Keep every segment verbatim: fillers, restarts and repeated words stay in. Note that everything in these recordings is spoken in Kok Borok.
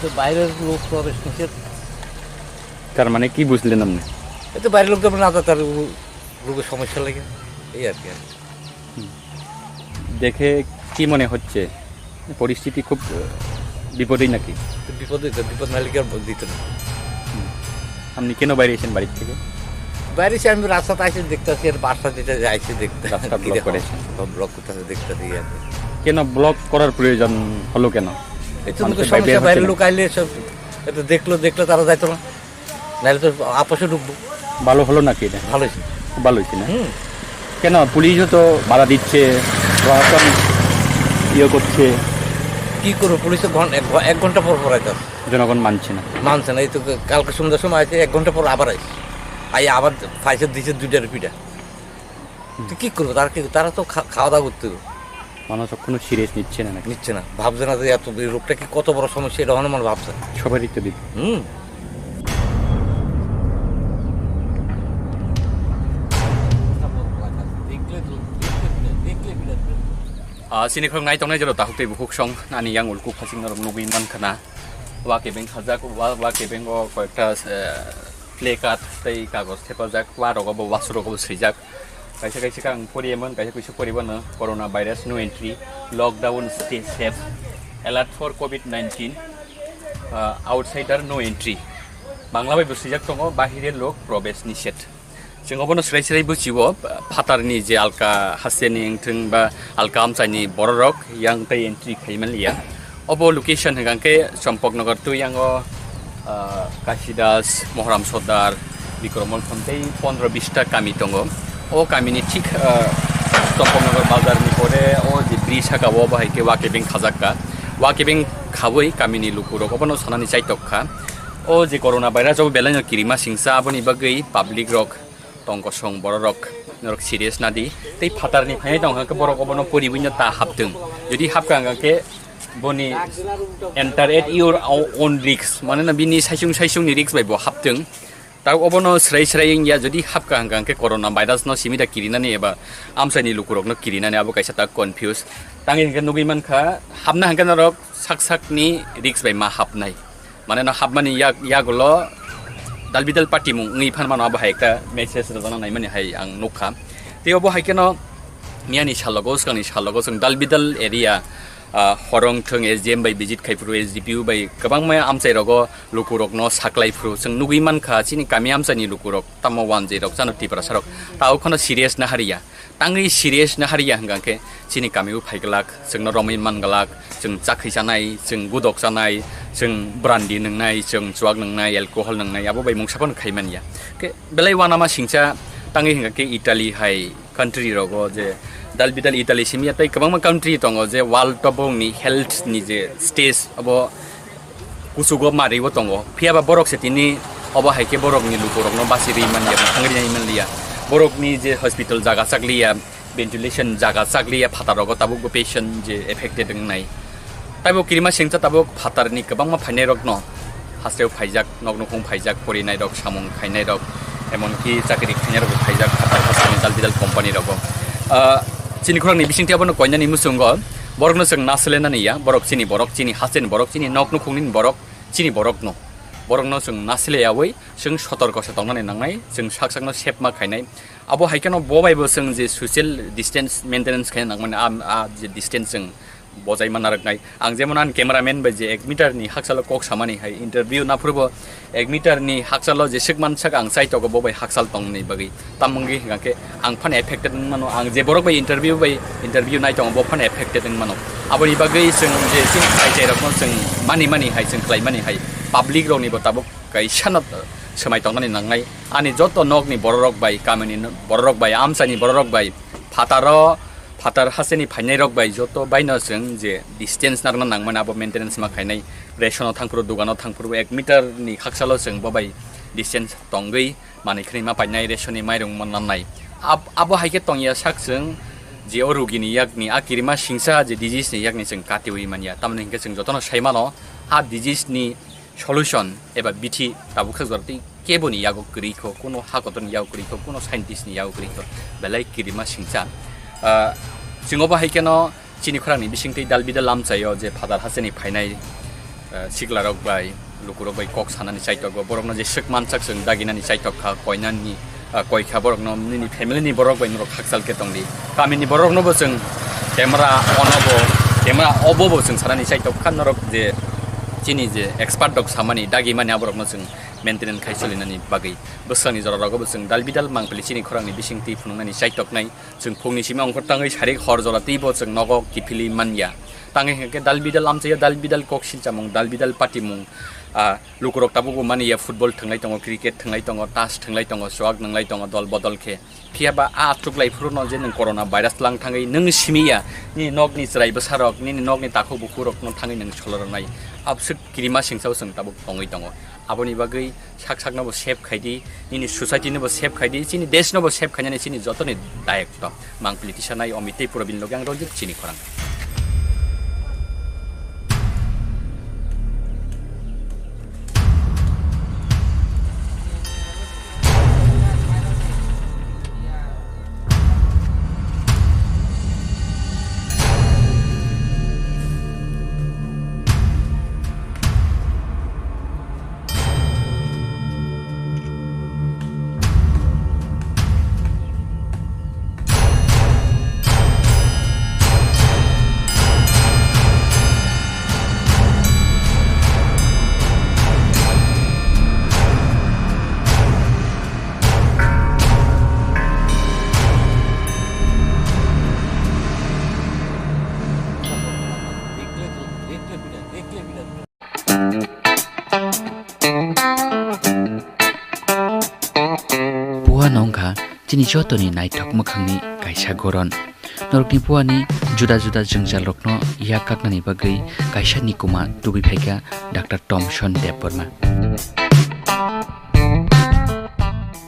তো বাইরের লোক প্রবেশ নিষেধ। তার মানে কি বুঝলেন আপনি? এ তো বাইরের লোক তো না, তার রোগের সমস্যা লাগে, এই আর কি। দেখে কি মনে হচ্ছে, পরিস্থিতি খুব, আহ, বিপদেই নাকি? তো বিপদে তো, বিপদ না হলে কি আর দিত না? আপনি কেন বাইরে এসেছেন বাড়ির থেকে? বাইরে এসে আমি রাস্তাতে এসে দেখতেছি, আর বাসা যেটা যাইছে দেখতে, রাস্তা কি ব্লক দেখো? করেছেন? সব ব্লক করতেছে, দেখতেছি আর কি। কেন ব্লক করার প্রয়োজন হলো কেন? এই তো মানুষের লোকের বাইরে সমস্যা, বাইরের হচ্ছে না? লোক আইলে সব এটা দেখলো, দেখলে তারা যাইতো না। নাহলে তো আপসে ঢুকবো। ভালো হলো নাকি এটা? ভালো হয়েছে। খুব ভালো হয়েছে না? হুম। কেন পুলিশও তো বাধা দিচ্ছে, প্রশাসন ইয়ে করছে। কি করবো, পুলিশ তো ঘন-, এক ঘ-, এক ঘন্টা পর পর আইতাছে। জনগণ মানছে না। মানছে না, এই তো কালকে সন্ধ্যার সময় আছে, এক ঘন্টা পর আবার আইছে। আই আবার ফাইসে দিছে দুইটার পিঠা। তো কি করবো? তারা কি, তারা তো খা-, খাওয়া দাওয়া করতে হবে। মানুষ কোনো সিরিয়াস নিচ্ছে না নাকি? নিচ্ছে না, ভাবছে না যে এত, এই রোগটা কি কত বড় সমস্যা, এটা হনো মানে ভাবছে না। সবারই তো দিব। হুম। Ah, sini khorok nai tongnai jero tahuk tei bukhuk song ani yang ulku phasing norok nugui mankha na. Wa kebeng khajak, wa, wa kebeng o koyekta, eh, placard tei kagoj thepajak, wa rogo bo, wasu rogo bo swijak. Kaisa kaisa khe ang poriya man, kaisa kaisa poriya mano, corona virus no entry, lockdown stay safe, alert for covid nineteen, ah, outsider no entry. Bangla bai bo swijak tongo, bahire lok probesh nishedh. Chwng obono swrai swrai buchiwo, phatarni je alka hasteni wngthwng ba alka amchaini bororok yang tei entry khai manliya. Obo location hwnkha khe Chompoknagar twi yango, ah, Kasidas, Mohram Sordar, Bikrom Moltham tei pondro bista kami tongo. O kamini thik, ah, Chompoknagar bazarni pore o je bridge saka o bo hai khe wa kebeng khajak kha. Wa kebeng khaui kamini lukurok obono sanani chaitok kha. O je corona virus obo belaino kirima singsa, aboni bagwi public rok tong kosong bororok norok serious nadi. Tei phatarni phainai tong hwnkhe borok obono poriwi no ta haptwng. Jodi hapka hwnkhe boni enter at your own risk, manena bini saisung saisungni risk bai bo haptwng. Tao obono srai srai wngya, jodi hapka hwnkha hwnkhe corona virus no simi da kirinani eba amchaini lukurok no kirinani, abo kaisa ta confuse. Tangwi hwnkhe nugwi mankha, hapna hwnkhe norok sak sakni risk bai ma hapnai. Mane no hapmani yak-, yagulo dalbidal patimung wngwi phan mano, abo hai ekta message rwjakna naimani hai ang nukha. Tei obo hai kheno miyani salogo, swkangni salogo chwng dalbidal area, ah, horong thwng S D M bai visit khai phuru, S D P O bai kwbangma amchai rogo lukurokno saklai phuru chwng nugwi mankha, chini kami amchaini lukurok tamo wanjwi rok chano Tiprasa rok ta o kheno serious na hariya. Tangwi serious na hariya hwnkha khe chini kamio phaiglak, chwngno romwi manglak, chwng chakhwi chanai, chwng gudok chanai, chwng brandi nwngnai, chwng chuak nwngnai, alcohol nwngnai, abo bai mungsa phano khai manya. Khe belai uanama singcha tangwi hwnkha khe Italy hai country rogo je dal bidal Italy simi ya tei kwbangma country tongo je world o bongni health ni je stage abo kuchugo maribo tongo, phiya ba borok se tini obo hai khe borokni lukurokno basi rwi man ya, thangri nai man liya. Borokni je hospital jaga chak liya, ventilation jaga chak liya, phatar rogo tabuk bo patient je affected wngnai. Taibo kirima sengcha tabuk phatarni kwbangma phainairokno hasteo phaijak, nok nukhung phaijak, porinairok, samung khainairok, emonki chakri khainairokbo phaijak phatar hasteni dal bidal company rogo. Ah, chini khorokni bisingtwi abono koinani muchungo borokno chwng naselenani ya, borok chini borok, chini hasteni borok, chini nok nukhungni borok, chini borokno. Borokno chwng nasle yaui chwng sotorko se tongnani nangnai, chwng sak sakno sep ma khainai. Abo hai kheno bo bai bo chwng je social distance maintenance khaina nangmani, a, a je distance chwng bojai ma narwknai. Ang jemon ani cameraman bai je ek meter ni haksalo kok samani hai interview na phuru bo ek meter ni haksalo jeswk mansak ang chai togo bo bai haksal tongni bagwi. Tamoni hwnkha khe ang phano affected wng mano, ang je borok bai interview bai interview nai tongo bo phano affected wng mano. Aboni bagwi chwng je chini chai chai rokno chwng mani mani hai chwng khlai mani hai public rokni bo tabuk kaisa no swmai tongnani nangnai. Ani joto nokni bororok bai, kamini bororok bai, amchaini bororok bai, phataro, phatar hasteni phainairok bai joto baino chwng je distance narwkna nangmani abo maintenance ma khainai. Rationo thangphuru, dogano thangphuru ek meter ni khaksalo chwng bo bai distance tongwi manwi khwnwi ma painai, rationni mairung ma nannai. Ab-, abo hai khe tongya sak chwng je o rugini yakni, a kirima singsa je disease ni yakni chwng katiwi manya. Tamoni hinkhe chwng jotono sai mano, a disease ni solution eba bithi tabuk khe jora tei keboni yago kwrwi kho, kuno ha kotorni yago kwrwi kho, kuno scientist ni yago kwrwi kho, belai kirima singsa. Ah, chwng obo hai kheno chini khorangni bisingtwi dal bidal lamchaio je phatar hasteni phainai, ah, siklarok bai, lukurok bai kok sanani chaitokgo, borokno je swk mansak chwng daginani chaitok kha, koinani, ah, koi kha, borokno nini family ni borok bai norok khakchal khe tongdi. Kamini borokno bo chwng camera ono bo, camera obo bo chwng sanani chaitok kha, norok je chini je expert rok samani, dagimani aborokno chwng maintain khai solinani bagwi. Bwswkni jora rogo bo chwng dal bidal mangpili chini khorangni bisingtwi phunuknani chaitoknai. Chwng phungni simi ongkhor tangwi sarik hor jora twibo chwng nogo kiphilwi manya. Tangwi hwnkhe dal bidal amchaio, dal bidal kok silchamung, dal bidal patimung. Ah, lukurok tabukbo mani ya football thwnglai tongo, cricket thwnglai tongo, tash thwnglai tongo, chuak nwnglai tongo dol bodol khe. Phiya ba a achuklai phuru no je nwng corona virus lang thangwi nwng simi ya, nini nokni chwrai bwsarok, nini nokni takhuk bukhurokno thangwi nwng solornai. Abswk kirima singsao chwng tabuk tongwi tongo. Aboni bagwi sak sakno bo save khai di, nini society no bo save khai di, chini desh no bo save khainani chini jotoni dayok to. Mangpili tisanai Omitei Probin loge ang Ranjit chini khorang. Puano wngkha chini jotoni naithok mwkhangni kaisa goron. Norokni puani juda juda jwngjalrokno yak kaknani bagwi kaisa nikuma tubui phaikha Doctor Thomson Debbarma.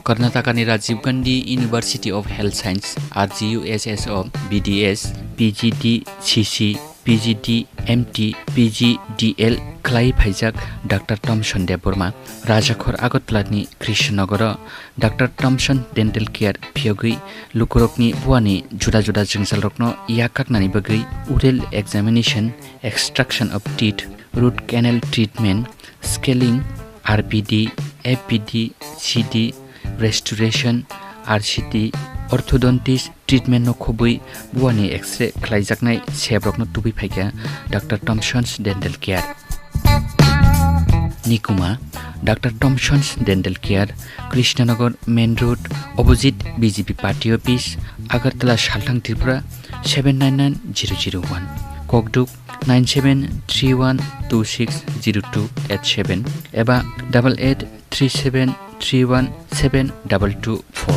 Karnatakani Rajiv Gandhi University of Health Science, R G U S S O, B D S, P G D C C, P G D M T, P G D L khlai phaijak Doctor Thomson Debbarma Rajakhor Agartala ni Krishnanogoro Doctor Thomson Dental Care phiyogwi lukurokni puani juda juda jwngjalrokno yak kaknani bagwi oral examination, extraction of teeth, root canal treatment, scaling, R P D, F P D, C D, restoration, R C T, orthodontist treatment no khobwi buani X-ray khlaijaknai sebrokno tubui phaikha Doctor Thomson's Dental Care. Nikuma, Doctor Thomson's Dental Care, Krishnanagar Main Road, opposite B J P Party Office, Agartala, Salthang, Tripura, seven nine nine zero zero one. Kokduk, nine seven three one two six zero two eight seven eba double eight three seven three one seven double two four.